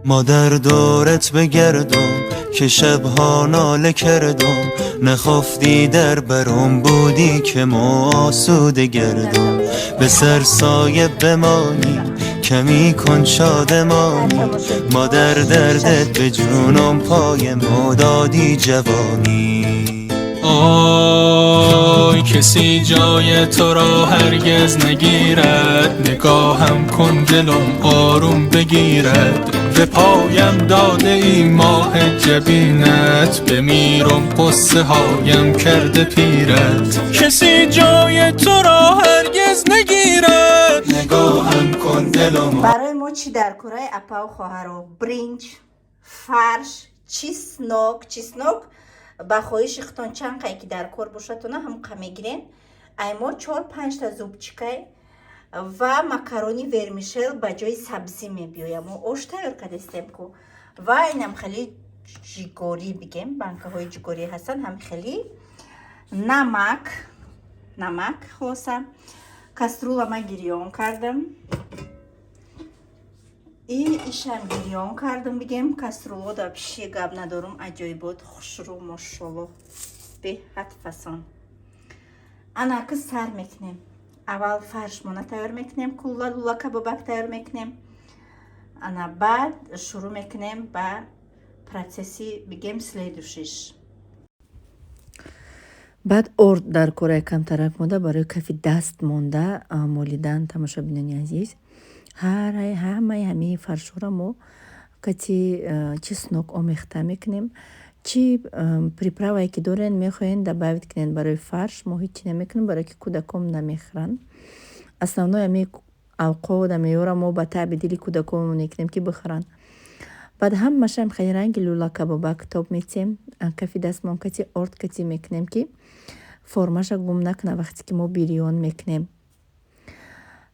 مادر دورت بگردم که شبها ناله کردم، نخفتی در برم بودی که ما آسوده گردم. به سر سایه بمانی کمی کن شادمانی، مادر دردت به جونم پای ما دادی جوانی. آی کسی جای تو را هرگز نگیرد، نگاهم کن دلم آروم بگیرد. به پایم داده ای ماه جبینت، بمیرم قصه هایم کرده پیرت. کسی جای تو را هرگز نگیرد، نگاهم کن دلم. Барои мо чӣ дар кораи, апау хоҳаро? Бринҷ, фарш, чеснок. Чеснок ба хоҳиши худтон чанд қай ки дар кор бошадтона, ҳамқа мегирем. Ай мо чор панҷта зубчикай ва макарони вермишел ба ҷои сабзӣ мебиёям. Мо ош тайёр кардастем ку. Ва инам хеле ҷигорӣ бигем, банкаҳои ҷигорӣ ҳастанд, ҳам хеле намак, намак. Хулоса, кастрюла ма гирён кардам и ишам гирён кардам. Бигем, кастрюло да вообще гап надорум, аҷоибот, хушрӯ, мошолло, беҳад фасон. Анаки сар мекунем. Аввал фаршмона тайёр мекунем, кулла лула кабобак тайёр мекунем. Ана баъд шурӯъ мекунем ба процесси, бигем, следующиш. Баъд орд дар кораи камтарак монда, барои кафи даст монда молидан. Тамошобинони азиз, ҳамаи ҳамаи фаршҳоро мо кати чеснок омехта мекунем. Чӣ приправае ки дорен, мехоҳен, добавить кунен. Барои фарш мо ҳеҷ намекунем, барое ки кӯдаком намехӯранд. Основной ҳами авқот ҳамеёра мо ба таъби дили кӯдакомон мекунем, ки бихӯранд. Баъд ҳамашам хеле ранги лула кабобак тоб метиҳем. Кафи дастмон кати орд кати мекунем, ки формаша гум накунад, вақте ки мо бирён мекунем.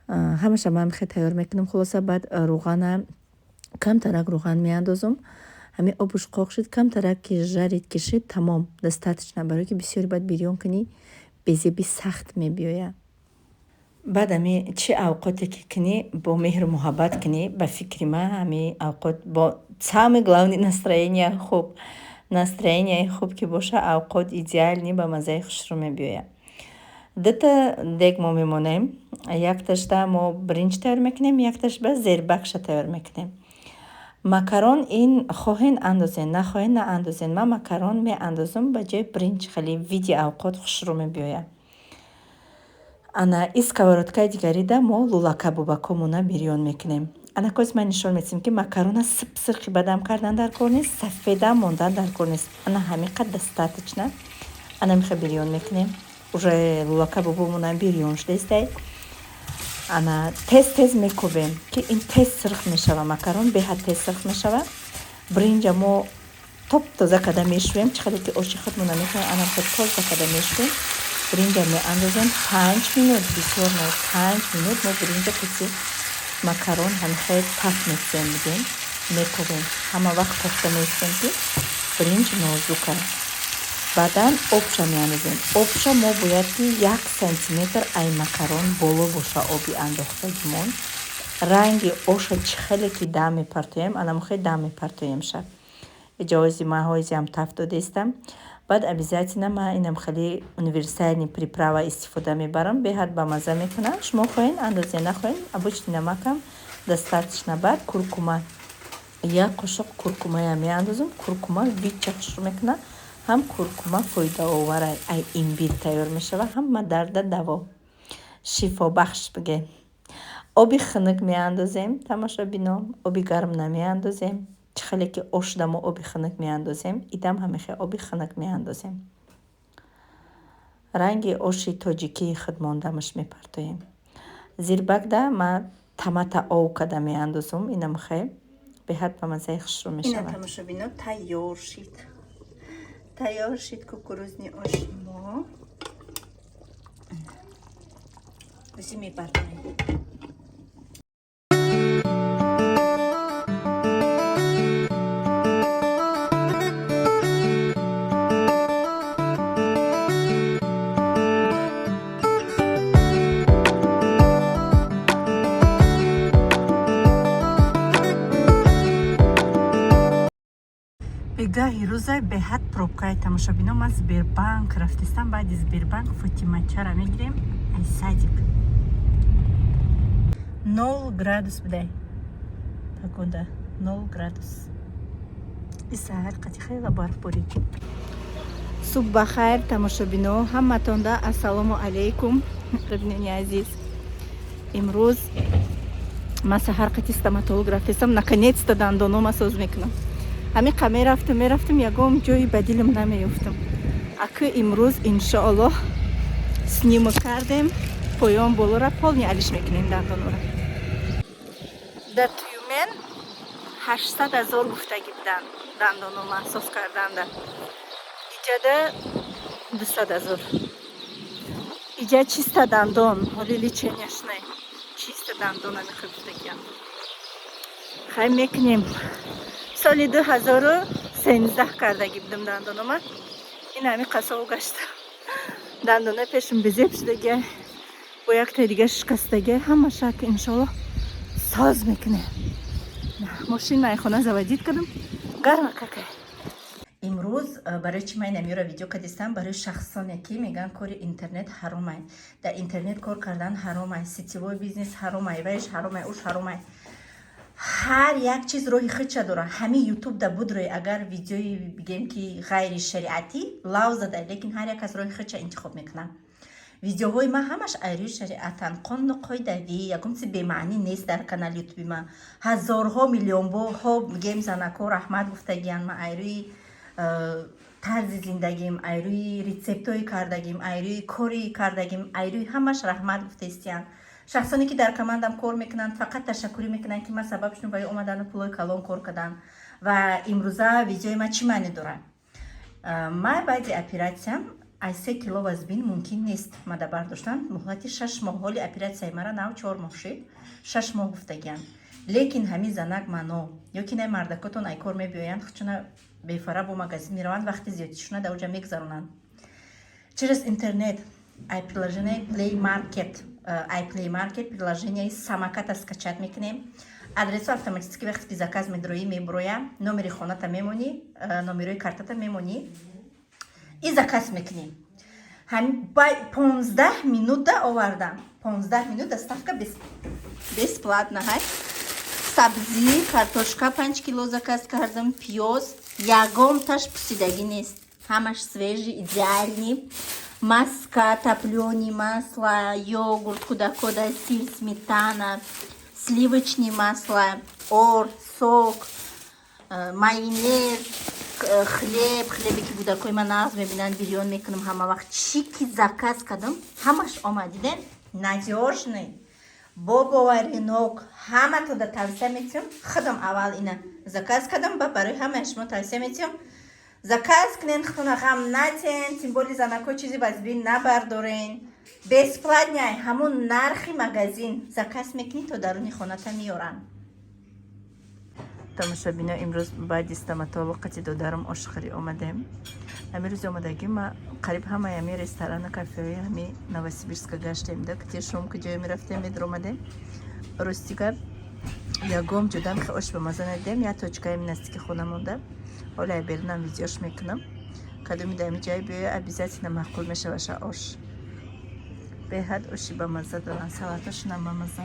Ҳамаша ман хеле тайёр мекунам. Хулоса, баъд рӯғана, камтарак рӯған меандозам. Ҳамин обуш қоқ шуд, камтарак ки жарить кишид, тамом, достаточно, барое ки бисёре баъд бирён кунӣ, безеби сахт мебиёяд. Баъд ами чӣ авқоте ки кунӣ, бо меҳру муҳаббат кунӣ. Ба фикри ман, ҳами авқот бо самое главное настроение хуб, настроенияи хуб ки боша, авқот идеальный, ба маззаи хушрӯ мебиёяд. Дута дег мо мемонем: якташда мо бринҷ тайёр мекунем, якташ ба зербакша тайёр мекунем. Макарон ин хоҳен андозен, нахоҳен наандозен. Ман макарон меандозам ба ҷои бринҷ, хеле види авқот хушрӯ мебиёяд. Ана и сковородкаи дигарида мо лула кабобакомона бирён мекунем. Ана коз ман нишон медиҳам, ки макарона сип сирхи бадам кардан дар кор нест, сафедам мондан дар кор нест. Ана ҳамин қад достаточно. Ана миха бирён мекунем. Уже лула кабобомона бирён шудаистай. Ана тез тез мекӯбем, ки ин тез сирх мешава. Макарон беҳад тез сирх мешава. Бринҷа мо топ тоза карда мешӯем, чӣ қадар ки оши худмона мекунем, ана тоза карда мешӯем. Бринҷа меандозем, 5 минут, бисёр не, 5 минут мо бринҷа каси макарон ҳамихел таф метиҳем, бигем, мекӯбем. Ҳама вақт кофта меистем, ки бринҷ нозук аст. Баъдан обша меандозем. Обша мо бояд ки 1 сантиметр ай макарон боло боша оби андохтагимон. Ранги оша чӣ хеле ки дам мепартоем, анамохел дам мепартоемша. Иҷози ман ҳозиам таф додаистам. Баъд обязательно ман инам хеле универсальный приправа истифода мебарам, беҳад бамазза мекунад. Шумо хоҳен андозен, нахоҳен, обычный намакам достаточно. Баъд куркума, як қошуқ куркумаям меандозам. Куркума вича хушрӯ мекунад, ҳам куркума фоидаовар, ай имбир тайёр мешавад, ҳама дарда даво, шифобахш бигем. Оби хунук меандозем, тамошобино, оби гарм намеандозем. Чӣ хеле ки ошда мо оби хунук меандозем, идам ҳамихел оби хунук меандозем. Ранги оши тоҷикии худ мондамаш мепартоем. Зирбакда ман тамата ов карда меандозум. Инамхел беҳад ба маззаи хушрӯ Ина мешавад. Тамошобино, тайёр шид, тайёр шид кукурузный оши мо. Ози мебардорем. Даҳи рӯза беҳад пробкаи, тамошобино. Ман Сбербанк рафтистам, баъди Сбербанк Фотимачара мегирем ай садик. 0 градус будай погода, 0 градус. И саҳар қати хела барф борид. Субҳ бахайр, тамошобино, ҳаматонда ассалому алайкум, бибинени азиз. Имрӯз ман саҳар қати стоматолог рафтестам, наконец-то дандонома соз мекунам. Ҳамин қа мерафтам, мерафтам, ягон ҷои ба дилам намеёфтам. Акы имрӯз, иншоаллоҳ, снимок кардем, поён болора полный алиш мекунем дандонора. Дар Тюмен 800 000 гуфтагӣ буданд дандонома соз карданда, иҷада 200 000. Иҷа чиста дандон, ҳоли леченияш не, чиста дандона мехоҳ гуфтагиям. Хай, мекунем. Соли 2013 кардагӣ будам дандонома. Ин ҳами қасов гашта, дандонаи пешум безеб шудагия, бо яктаи дига шикастагия. Ҳама шак, иншоаллоҳ, соз мекунем. Мошин майхона заводить кардам, гарма какай. Имрӯз барои чӣ ман инамиёро видео кардистам? Барои шахсоне ки мегӯянд, кори интернет ҳаромай, дар интернет кор кардан ҳаромай, сетевой бизнес ҳаромай, вайш ҳаромай, уш ҳаромай. Ҳар як чиз роҳи худша дорад. Ҳамин ютуб да буд рӯй, агар видеои бигем ки ғайри шариатӣ лав зада, лекин ҳар як аз роҳи худша интихоб мекунад. Видеоҳои ман ҳамаш айрӯи шариатанд, қонуну қоидавӣ, ягон чизи бемаънӣ нест дар канали ютуби ман. Ҳазорҳо, миллионҳо бигем занако раҳмат гуфтагиян ман айрӯи тарзи зиндагим, айрӯи рецептҳои кардагим, айрӯи кори кардагим, айрӯи ҳамаш раҳмат гуфтаистиянд. Шахсоне ки дар командам кор мекунанд, фақат ташаккурӣ мекунанд, ки ман сабаб шудам барои омадану пулои калон кор кардан. Ва имрӯза видеои ман чӣ маъне дорад? Ман баъди оператсиям аз 3 кило вазбин мумкин нест мада бардоштан муҳлати 6 моҳ. Ҳоли оператсияи мара нав 4 моҳ шид, 6 моҳ гуфтагиям. Лекин ҳамин занак мано ё ки най мардакотон ай кор мебиёянд, чуна бефара бо магазин мераванд, вақти зиёдтишуна дар оҷа мегзаронанд. Через интернет, ай приложение Play Market, ай Play Market приложениеи Самоката скачать мекунем. Адресо автоматически вақте ки заказ медроӣ, мебуроя, номери хоната мемонӣ, номерои картата мемонӣ и заказ мекунем. 15 минута овардам, 15 минут доставка бесплатно. Ҳай, сабзӣ, картошка 5 кило заказ кардам, пиёз ягонташ пусидагӣ нест, ҳамаш свежий, идеальный. Маска, топлёный масло, йогурт кудакода, сир, сметана, сливочный масло, орд, сок, майонез, хлеб. Хлебе ки кӯдакои ман нағз мебинанд, бирён мекунам ҳама вақт. Чӣ ки заказ кардам, ҳамаш омад. Дидем, надёжный, бо боваринок. Ҳаматонда тавсия метиҳам. Худам аввал ина заказ кардам, ба барои ҳамаи шумо тавсия метиҳам: заказ кунен, худтона ғам натен, тем более занако чизи вазбин набардорен. Бесплатный, ҳамун нархи магазин заказ мекунӣ, то даруни хоната меёранд. Тамошобино, имрӯз баъди стоматолог қати додарам ошхӯрӣ омадем. Ҳамин рӯзи омадагӣ ма қариб ҳамаи ҳамин ресторану кафеҳои ҳами Новосибирска гаштем да, кати шом куҷое мерафтем, медаромадем. Рости гап, ягом ҷудам хе ош ба маза надидем. Як точкаи наздики хона монда. Ҳола я берунам видеош мекунам. Кадоми дар ҳами ҷай биёя, обязательно маъқул мешаваша. Ош беҳад оши ба мазза доранд, салатошунам ба мазза.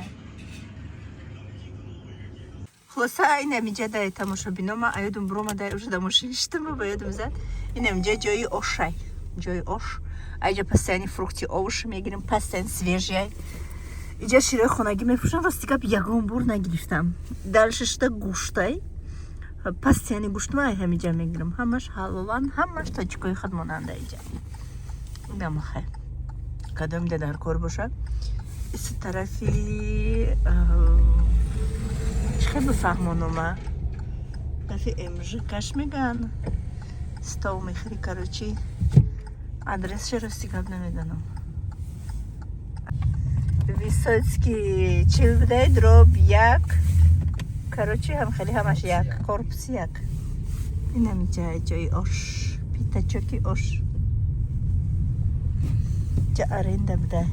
Хулоса, инамиҷа дай, тамошобино, ма аёдум буромадай, уже да мошин шитам, ба ёдум зад, инамиҷа ҷои ошай, ҷои ош. Айҷа постоянно фрукты, овощи мегирем, постоянно свежий. Иҷа широи хонагӣ мефурӯшам. Рости гап, ягон бор нагирифтам. Дальше шуда гӯштай, постоянно гӯшт ма ай ҳамиҷа мегирам. Ҳамаш ҳалолан, ҳамаш тоҷикои худ монанда иҷа. Гамахай, кадомида дар кор бошад, иси тарафи чӣ хел бифаҳмонума, тарафи МЖКш меган, стол мехӯри. Короче, адресше рости гап намедонам. Высоцкий 40 будай, дробь 1. Короче, ҳам хеле ҳамаш як корпуси як. Инамиҷа ҷои ош, пятачоки ош. Ҷа аренда буда.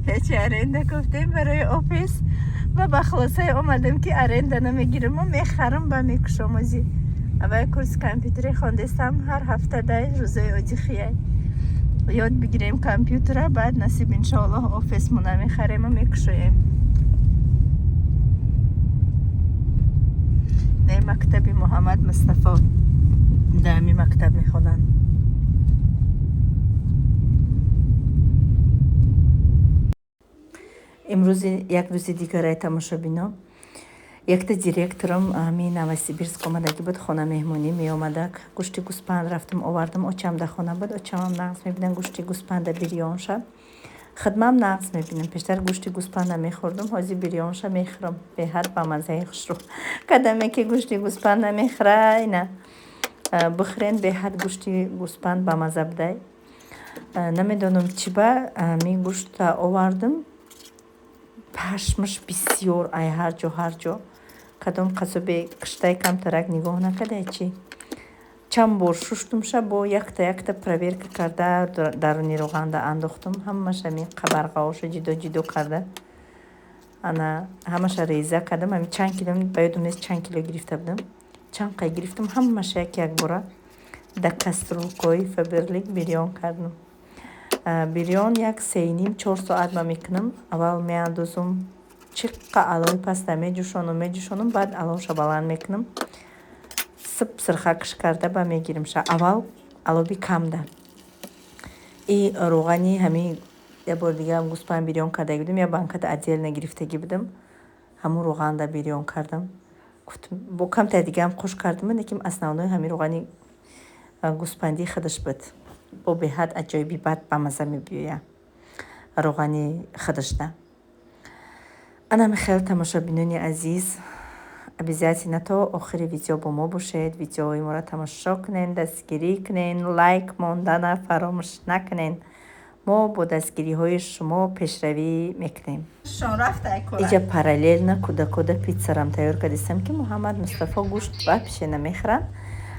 Ҳечи аренда гуфтем барои офис. Ба хулосае омадам, ки аренда намегирам, мехарам, ба мекушом. Ози аввай курси компютери хондестам, ҳар ҳафта дай рӯзои отдыхия ёд бигирем компютера, баъд насиб, иншоаллоҳ, офисмона мехарему мекушоем. Не, мактаби Муҳаммад Мустафо, даами мактаб мехонанд. Имрӯз як рӯзи дигарай, тамошобино. Якта директорам ами Новосибирск омадагӣ буд, хона меҳмонӣ меомадак. Гӯшти гӯспанд рафтам, овардам. Очам дар хона буд, очамам нағз мебинам гӯшти гӯспанда, бирёнша. Хидмам нағз мебинам. Пештар гӯшти гӯспанда мехӯрдум, ҳозир бирёнша мехӯрам. Беҳад ба маззаи хушрӯ. Кадаме ки гӯшти гӯспанд намехӯра, ина бихӯрен, беҳад гӯшти гӯспанд ба мазза будай. Намедонам, чӣ ба ми гӯшта овардам, пашмаш бисёр, ай ҳар ҷо, ҳар ҷо. Кадом қасобе киштай камтарак нигоҳ накардай чӣ? Чанд бор шуштумша, бо якта якта проверка карда, даруни роғанда андохтум. Ҳамаша ами қабарғаоша ҷудо ҷудо карда, ана ҳамаша реза кардам. Ами чанд кило, ба ёдам нест, чанд кило гирифта будам, чанд қай гирифтам, ҳамаша як якбора дар кастрюлкаҳои Фаберлик бирён кардам. Бирён як сеним чор соат ма мекунам. Аввал меандозум, чиққа алои паста меҷӯшонам, меҷӯшонам, баъд аловша баланд мекунам, сиб сирхакш карда ба мегиримша. Аввал алоби камда и роғани ҳами як бори дигаам гӯспанд бирён кардаги будам, як банкада отдельно гирифтагӣ будам, ҳамун роғанда бирён кардам. Бо камтаи дигаам қош кардам, лекин основной ҳамин роғани гӯспандии худаш буд. Бо беҳад аҷоиби бад ба мазза мебиёяд роғани худашда. Анами хел, тамошобинони азиз, обязательно то охири видео бо мо бошед, видеои моро тамошо кунед, дастгирӣ кунед, лайк мондана фаромӯш накунед. Мо бо дастгириҳои шумо пешравӣ мекунем. Иҷа параллельно кӯдакода пиццарам тайёр кардистам, ки Муҳаммад Мустафо гӯшт вообще намехӯранд.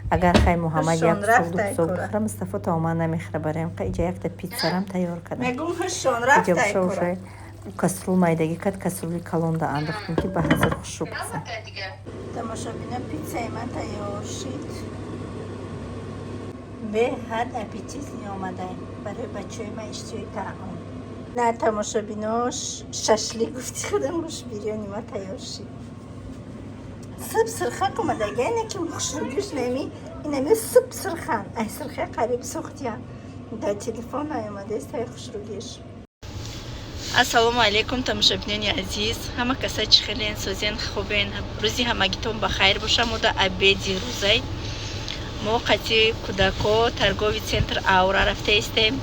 Агар хай Муҳаммад як кусок, ду кусок бихӯра, Мустафо тамоман намехӯра. Барои ҳам иҷа якта пиццарам тайёр кардам. Иҷа каструл майдагӣ кард, кастрюли калонда андохтем, ки ба ҳазор хушрӯ пазад. Тамошобино, пиццаи ман тайёр шид, беҳад аппетитный омадай барои бачаҳои ман, иштиҳои таом. На, тамошобино, шашлик гуфти худам, гӯш бирёни ма тайёр шид, сиб сирхак омадаги, не ки хушрӯгиш неми инами сиб сирхан, ай сирхе қариб сӯхтия, дар телефон наомадааст ай хушрӯгиш. Ассалому алайкум, тамошобинони азиз, ҳама каса чӣ хелен, созен, хубен? Рӯзи ҳамагитон ба хайр боша. Мо да обеди рӯзай мо қати кӯдако торговый центр Аура рафта истем.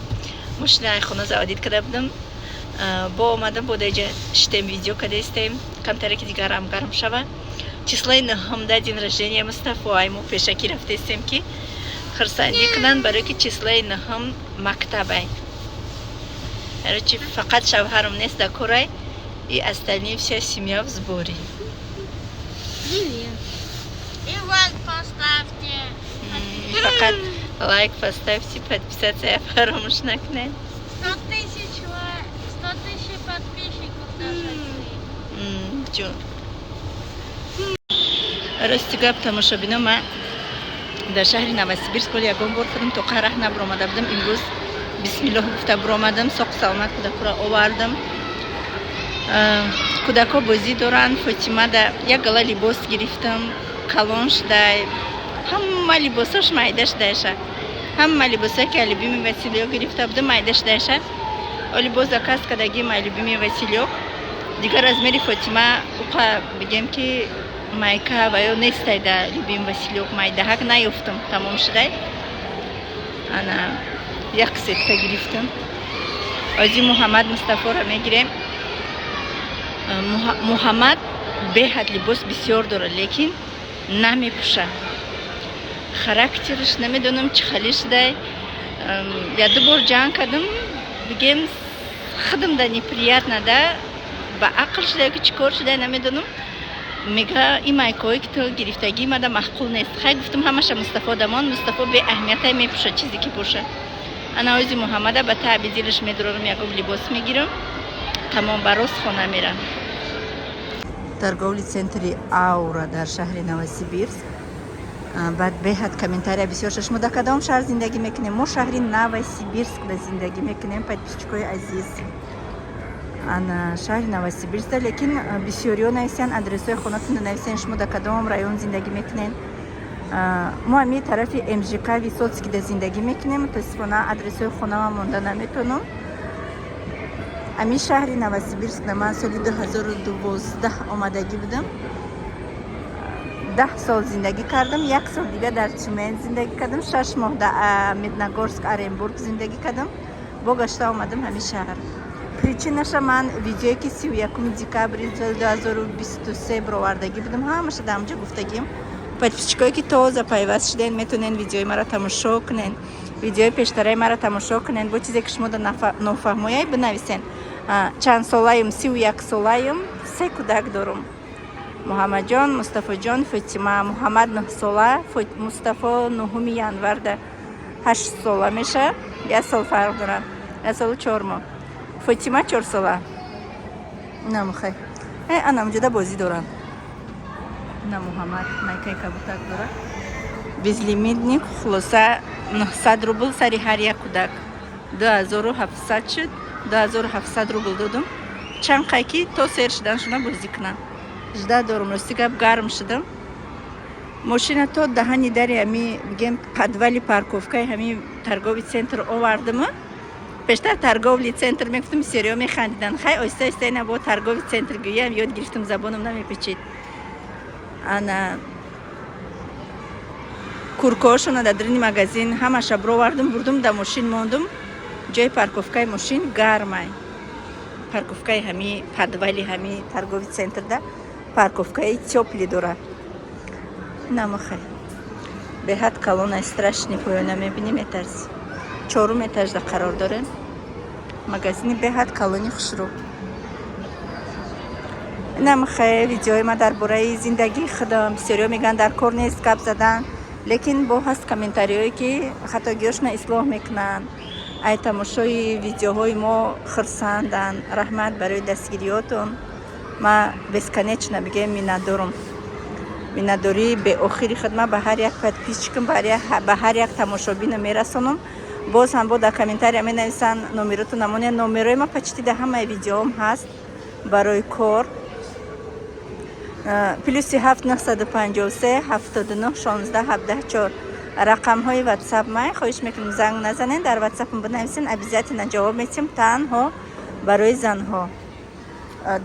Мошинаи хона заводить карда будам, бо омадам, бо даиҷа шитем, видео карда истем, камтаре ки дигарам гарм шава. Числои нӯҳумда день рождения Мустафо, ай мо пешакӣ рафта истем, ки хурсандӣ кунанд, барое ки числои нӯҳум мактабай. Короче, фақат шавҳарам нест, дар корай, и остальные вся семья в сборе. Привет. И лайк поставьте. Фақат лайк поставьте, подписаться я фаромӯш накунед. 100 000, 100 000 подписчиков даже. Ҷон. Рости гап, тамошобино, ман дар шаҳри Новосибирск оли ягон бор худам то қараҳ набуромада будам. Имрӯз бисмиллоҳ гуфта буромадам, соқ саломат кӯдакҳоро овардам. Кӯдакҳо бозӣ доранд. Фотимада як гала либос гирифтам, калон шудай, ҳама либосош майда шудайша. Ҳама либосое ки любимый Василёк гирифта будам, майда шудайша. Оли боз заказ кардаги май любимый Василёк. Дигар размери Фотима уқа бигем ки майка ва ё нестай да любимый Василёк, майдаҳак наёфтам, тамом шудай. Ана як сетка гирифтам. Ози Муҳаммад Мустафоро мегирем. Муҳаммад беҳад либос бисёр дорад, лекин намепӯшад. Характераш намедонам чӣ хали шудай. Як ду бор ҷанг кардам, бигем, худам да неприятно, да ба ақл шуда ки чӣ кор шудай, намедонам. Мега, ин майкаҳое ки ту гирифтагӣ мада маъқул нест. Хай, гуфтам, ҳамаша Мустафо дамон, Мустафо беаҳамиятай мепӯшад, чизе ки бошад. Ана ози Муҳаммада ба таъби дилаш медорам, ягон либос мегирам, тамом, ба рост хона мерам. Торговый центри Аура дар шаҳри Новосибирск. Баъд беҳад комментария бисёр шуд: шумо дар кадом шаҳр зиндагӣ мекунем? Мо шаҳри Новосибирскда зиндагӣ мекунем, подписчикои азиз, ана шаҳри Новосибирскда. Лекин бисёриҳо нависиянд: адресҳои хонатонро нависен, шумо дар кадом район зиндагӣ мекунед? Мо ҳами тарафи МЖК Высоцкийда зиндагӣ мекунем. Мутаассифона, адресҳои хонама монда наметонам. Ами шаҳри Новосибирскда ман соли 2012 омадагӣ будам, 10 сол зиндагӣ кардам, як сол дига дар Тюмен зиндагӣ кардам, 6 моҳ дар Медногорск, Оренбург зиндагӣ кардам, бо гашта омадам ҳамин шаҳр. Причинаша ман видеое ки 31 декабри соли 2023 бировардагӣ будам, ҳамаша дар ҳамҷо гуфтагим. Подписчикое ки тоза пайваст шуден, метавонен видеои маро тамошо кунен, видеои пештараи маро тамошо кунен. Бо чизе ки шумо да нофаҳмояй, бинависен. Чанд солаем? 31 солаем, се кӯдак дорум: Муҳаммадҷон, Мустафоҷон, Фотима. Муҳаммад 9 сола, Мустафо 9 январда 8 сола меша, як сол фарқ дорад, як солу 4 моҳ. Фотима 4 сола. Намухай анамҷода бозӣ доранд. На, Муҳаммад майкаи кабутак дорад, безлимитный. Хулоса, 900 рубл сари ҳар як кӯдак, 2700 шуд. 2700 рубл додум, чанд қай ки то сер шуданшона бозӣ кунанд. Жда дорум. Рости гап, гарм шудам. Мошина то даҳани дари ҳами, бигем, подвали парковкаи ҳами торговый центр овардима. Пештар торговый центр мегуфтум, бисёриҳо механдиданд. Хай, оҳиста оҳиста ина бо торговый центр гӯям ёд гирифтум, забоном намепечид. Ана куркаҳошона дар даруни магазин ҳамаша бировардум, бурдум, дар мошин мондум. Ҷои парковкаи мошин гармай. Парковкаи ҳами подвали ҳами торговый центрда парковкаи тёплый дорад. Намахай беҳад калонай, страшный. Поёна мебинӣ, метарси. Чорум этажда қарор дорем. Магазини беҳад калони хушрӯ. Намахай видеои ма дар бораи зиндагии худам. Бисёриҳо мегӯянд, дар кор нест гап задан, лекин бо ҳаст комментариҳое ки хатогиҳошона ислоҳ мекунанд, ай тамошои видеоҳои мо хурсанданд. Раҳмат барои дастгириётон. Ма бесконечно, бигем, миннатдорум. Миннатдории беохири худ ма ба ҳар як подписчикам, ба ҳар як тамошобино мерасонам. Боз ҳам бо дар комментария менависанд: номеротон намонед. Номерои ма почти дар ҳамаи видеоам ҳаст барои кор: +7 953 79 16 17 4 рақамҳои ватсап май. Хоҳиш мекунем, занг назанен, дар ватсапам бинависен, обязательно ҷавоб метиҳем. Танҳо барои занҳо.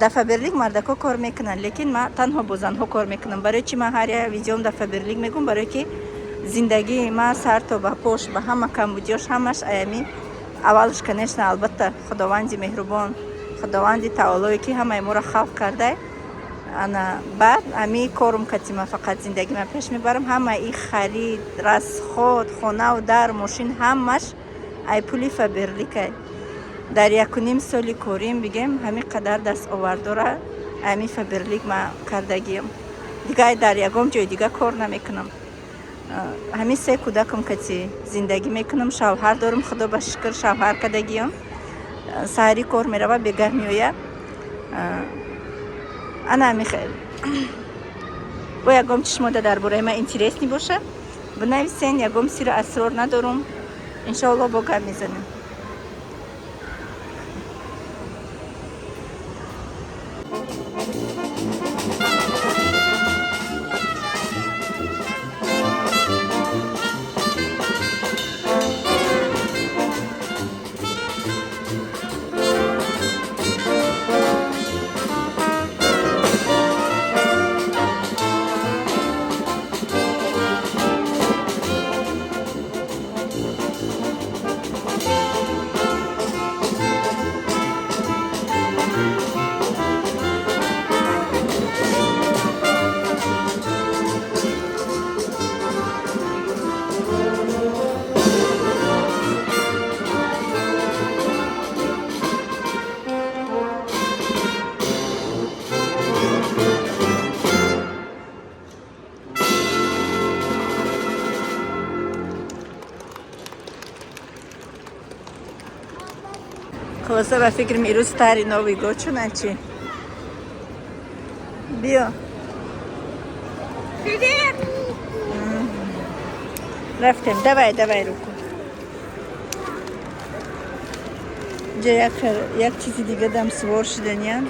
Дар Фаберлик мардако кор мекунанд, лекин ман танҳо бо занҳо кор мекунам. Барои чи ман ҳар як видеом дар Фаберлик мегӯм? Барое ки зиндагии ман сар то ба пош, ба ҳама камбудиёш, ҳамаш аями аввалш, конечно, албатта, Худованди меҳрубон, Худованди таолое ки ҳамаи моро халқ кардай. Ана баъд ами корум кати ман фақат зиндагима пеш мебарам. Ҳама и харид, расход, хонаву дар, мошин, ҳамаш ай пули Фаберликай. Дар якуним соли корим, бигем, ҳамин қадар дастовардора ами Фаберлик ма кардагиям. Дига дар ягон ҷои дига кор намекунам. Ҳамин се кӯдакам кати зиндагӣ мекунам. Шавҳар дорам, Худо ба шукр, шавҳар кардагиям. Саҳарӣ кор мерава, бегаҳ меояд. Ана ҳамин хел. Бо ягон чи шумода дар бораи ман интересный боша, бинависен. Ягон сиру асрор надорум. Иншоалло, бо гап мезанем. Хулоса, ба фикрам, ирӯз старый Новый год, чуна чи Биё. Привет! Рафтем. Давай, давай руку. Ҷа як чизи дига дам сувор шиданиян.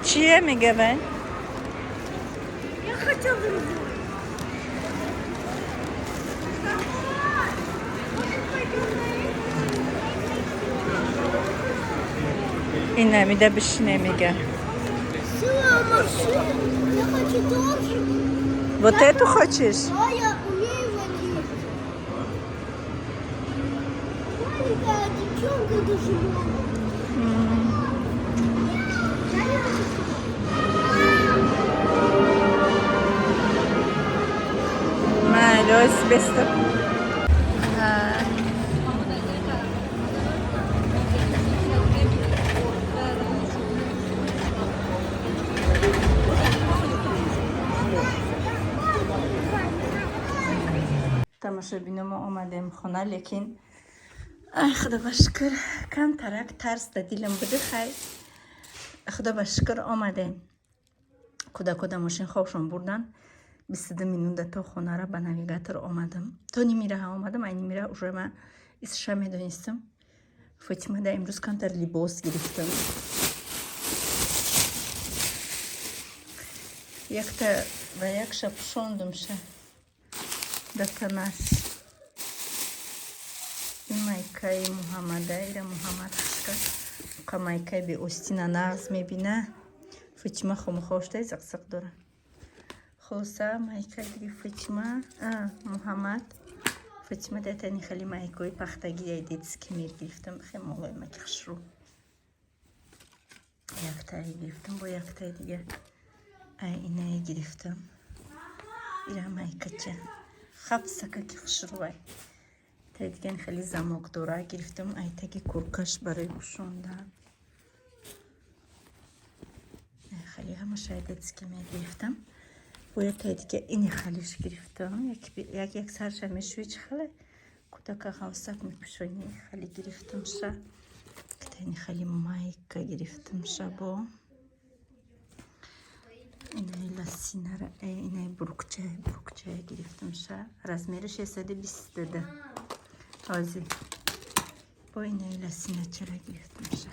Чия мегавай? Я хочу другую. Ина мида бишине мега. Сила машину. Я хочу тоже. Вот эту хочешь? Да, я умею водить. Маленькая девчонка даже может. Майли, беста. Тамошобино, мо омадем хона, лекин ай, худо ба шукр, камтарак тарс да дилам буди. Хай, худо ба шукр, омадем. Кӯдако да мошин хобшон бурдан. 22 минута то хонара ба навигатор омадам. То нимираҳа омадам, ай нимираҳ уже ма исша медонистам. Фотима да имрӯз камтар либос гирифтам. Якта ва якша пӯшондумша да танаш. Ин майкаи Муҳаммада, ира Муҳаммад хушка. Қа майкаи беостина нағз мебина. Фотима хомухоштай зиқзиқ дора. Хулоса, майка гирифт Фотима, Муҳаммад. Фотима датани хеле майкаи пахтагии Детский мир гирифтам. Хеле молои маки хушрӯ. Яктае гирифтам, бо яктаи дига ай инае гирифтам. Ира майкача. Хапсака ки хушрӯвай. Таи диган хеле замок дора гирифтам, ай таги куркаш барои пӯшондан. Хеле ҳамаша Детский мир гирифтам. Бо яктаи дига ини халиш гирифтам. Як як сарша мешӯи, чӣ хеле кӯдака ғавсак мепӯшонӣ, хеле гирифтамша. Ини хеле майка гирифтамша бо. Инаи лосинара, инаи брюкчая гирифтамша. Размериш 122. Ҳозир. Бо инаи лосиначара гирифтамша.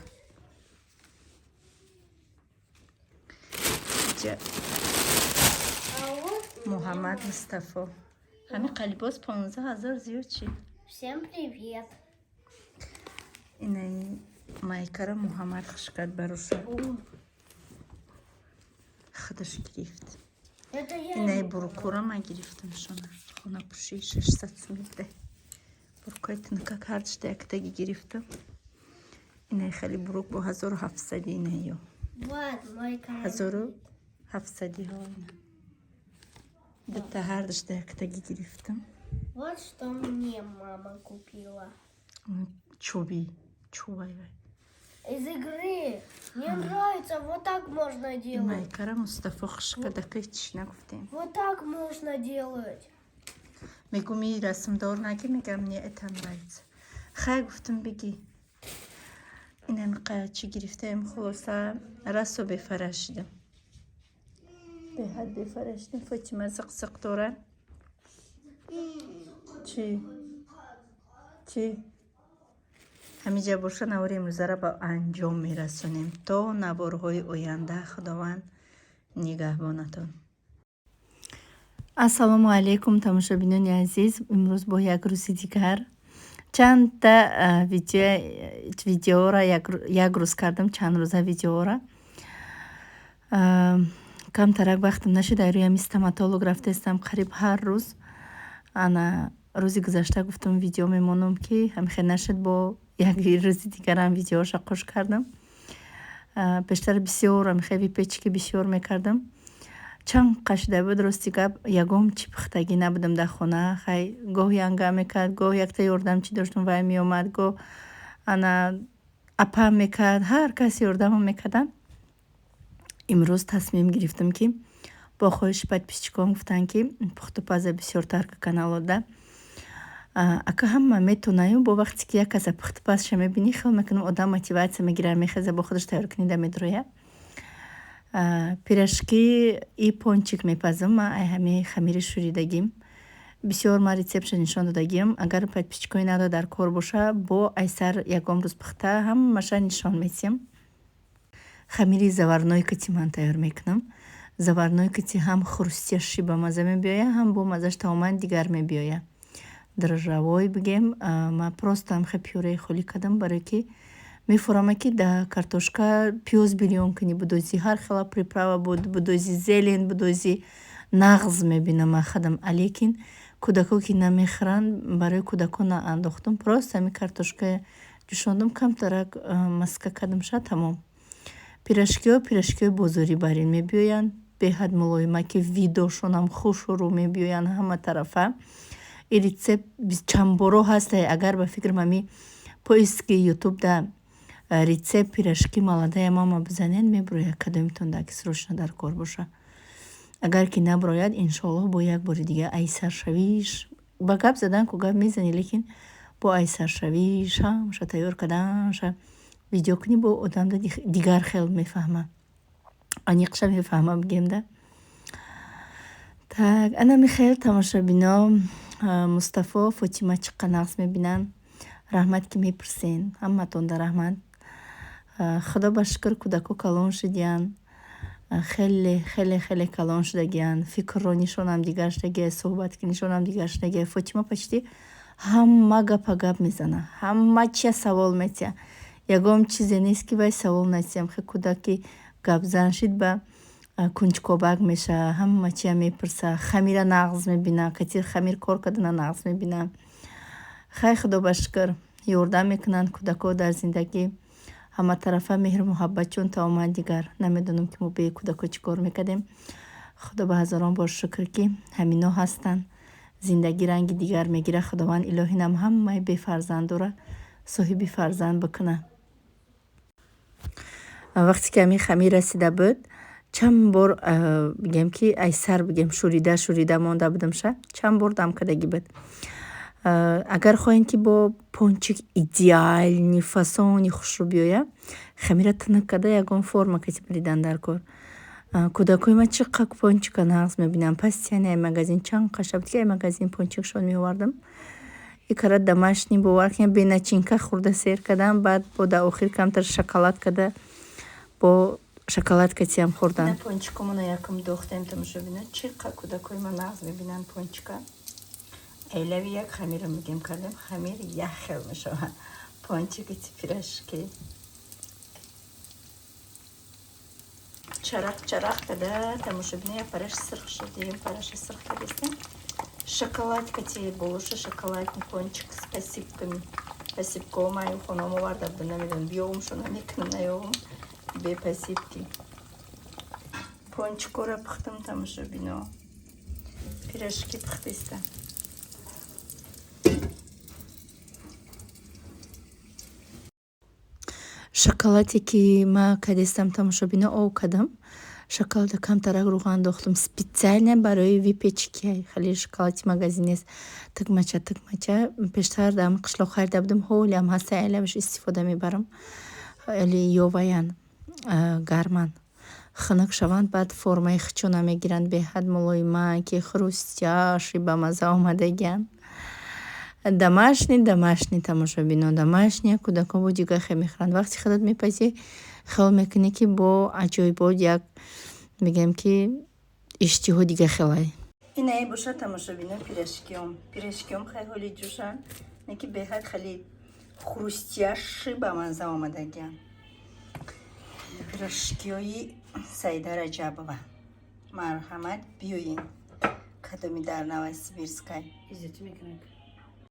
Ҷа Муҳаммад Мустафо. Ҳамин қалибос 15 000 зиёд чи? Всем привет. Инаи майкара Муҳаммад хуш кард бароша. Худаш гирифт. Это я. Инаи брюкура ман гирифтам шона. Хонапӯшии 600 сум буда. Брюкои тунукак ҳардушта яктаги гирифтам. Инаи хеле брюк бо 1700 инаё. Вот мой карандаш. 1700 ҳо ина. Дута ҳардушта яктаги гирифтам. Вот что мне мама купила. Чӯби. Чӯбай вай. Из игры. Мне нравится, вот так можно делать. Майкара Мустафо хуш карда, чӣ нагуфтем. Вот так можно делать. Мегум, и расмдор наги, мегам, мне это нравится. Хай, гуфтам, бигӣ. Инами чӣ гирифтаем. Хулоса, расо бефара шидам. Беҳад бефара шидам. Фотима зиқ-зиқ дора. Чӣ? Чӣ? Ҳамиҷа боша, навори имрӯзаро ба анҷом мерасонем. То наворҳои оянда Худованд нигаҳбонатон. Ассалому алайкум, тамошобинони азиз. Имрӯз бо як рӯзи дигар чандта видеоро як рӯз кардам, чанд рӯза видеоро. Камтарак вақтам нашид, ай рӯи ҳами стоматолог рафтаистам қариб ҳар рӯз. Ана рӯзи гузашта гуфтам, видео мемонам, ки ҳамихел нашид, бо як рӯзи дигарам видеоша қош кардам. Пештар бисёр ҳамихел выпечки бисёр мекардам. Чанд қашида буд, рости гап, ягон чӣ пухтагӣ набудам дар хона. Хай, гоҳ янга мекард, гоҳ якта ёрдамчӣ доштам, вай меомад, гоҳ ана апам мекард, ҳар кас ёрдамам мекарданд. Имрӯз тасмим гирифтам, ки бо хоҳиши подписчикон гуфтанд, ки пухтупаза бисёртар ка каналода. Ака ҳама метонаю, бо вақте ки як каса пухтупазша мебинӣ, хел мекунам, одам мотиватсия мегирад, мехеза, бо худаш тайёр кунида медрояд. Пирожки и пончик мепазам. Ман ай ҳамаи хамири шӯридагим. Бисёр ман рецептша нишон додагиам. Агар подписчикои надо дар кор боша, бо айсар ягон рӯз пухта ҳамаша нишон метиҳам. Хамири заварной кати ман тайёр мекунам. Заварной кати ҳам хрустящий ба маза мебиёяд, ҳам бо маззаш тамоман дигар мебиёяд. Дрожжевой бигем, ман просто ҳамхе пюреи холӣ кардам, барое ки мефурама, ки да картошка пиёз бирён кунӣ, будози ҳар хела приправа буд, будози зелень, будози нағз мебинам ман худам. Лекин кӯдако ки намехӯранд, барои кӯдако наандохтум. Просто ҳамин картошка ҷӯшондум, камтарак маска кардамша, тамом. Пирожкиҳо пирожкиҳои бозорӣ бар ин мебиёянд, беҳад мулоима, ки видошонам хушрӯ мебиёянд ҳама тарафа. Ин рецепт чандборо ҳастай. Агар ба фикрам, ҳами поиски ютубда рецепт пирожки молодая мама бизанед, мебурояд. Кадомитон ки срочно дар кор боша. Агар ки набурояд, иншоаллоҳ, бо як бори дига айсаршавиш ба гап задан ку гап мезанӣ, лекин бо айсаршавиш ҳамаша тайёр карданша видео кунӣ, бо одамда дигар хел мефаҳма, аниқша мефаҳма, бигем да. Так, ана михел, тамошобино. Мустафо, Фотима чиқа нағз мебинанд. Раҳмат, ки мепурсен, ҳаматонда раҳмат. Худо ба шукр, кӯдако калон шудиянд, хеле, хеле, хеле калон шудагиянд. Фикрронишонам дигар шудагия, суҳбаткунишонам дигар шудагия. Фотима почти ҳама гапа гап мезана, ҳама чия савол метиҳад. Ягон чизе нест, ки вай савол натиҳам. Хе кӯдаки гапзан шид, ба кунҷкобак мешава, ҳама чия мепурса, хамира нағз мебина, кати хамир кор кардана нағз мебина. Хай, худо ба шукр, ёрдам мекунанд кӯдако дар зиндагӣ ҳаматарафа. Меҳру муҳаббатчон тамоман дигар. Намедонам, ки мо бе кӯдако чӣ кор мекардем. Худо ба ҳазорон бор шукр, ки ҳамино ҳастанд, зиндагӣ ранги дигар мегирад. Худованд илоҳинам ҳамаи бефарзандора соҳиби фарзанд бикунад. Вақте ки ҳамин хамир расида буд, чанд бор, бигем, ки айсар, бигем, шӯрида шӯрида монда будамша, чанд бор дам кардагӣ буд. Агар хоҳем, ки бо пончик идеальный фасони хушрӯ биёяд, хамира тунук карда, ягон форма кати биридан дар кор. Кӯдакои ман чӣ қадр пончика нағз мебинанд. Постоянно ай магазин, чанд қаша буд, ки ай магазин пончикшон меовардам. И кара домашний, бовар кунед, бе начинка хӯрда сер кардам. Баъд бо дар охир камтар шоколад карда, бо шоколад катиам хӯрдам. Пончикомона якум дохтем, тамошобина. Чӣ қадр кӯдакои ман нағз мебинанд пончика. Айлави як хамира мегем кардем, хамир як хел мешавад пончики, пирожки. Чарақ чарақ када, тамошобина, як параш сирх шудем, параша сирх кардестем. Шоколад кати болоша, шоколадный пончик с посыпками. Посыпкао ман хонаам оварда будам, намедонам, биёвумшо намекунам, наёвум бе посыпки. Пончикора пухтам, тамошобино, пирожки пухтиста. Шоколаде ки ма кадестам, тамошобино, ов кардам. Шоколада камтарак рӯған дохтам, специально барои выпечки. Хеле шоколади магазин нест, тукмача тукмача. Пештар дар қишлоқ харида будам, ҳолиам ҳаста, айлаваш истифода мебарам. Али ёваян, гарман, хунук шаванд, баъд формаи хучона мегиранд, беҳад мулоиман, ки хрустящий, ба мазза омадагианд. Домашний, домашний, тамошобино, домашний кӯдакон бо дигар хел мехӯранд. Вақте худат мепазӣ, хиёл мекунӣ, ки бо аҷоибот як, мегӯям, ки иштиҳо дигар хелай. Инаи боша, тамошобино, пирожкиём. Пирожкиём хай ҳоли ҷӯшанд, не ки беҳад хеле хрустящий, ба мазза омадагианд. Пирожкиҳои Саида Раҷабова, марҳамат, биёен, кадоми дар Новосибирскай.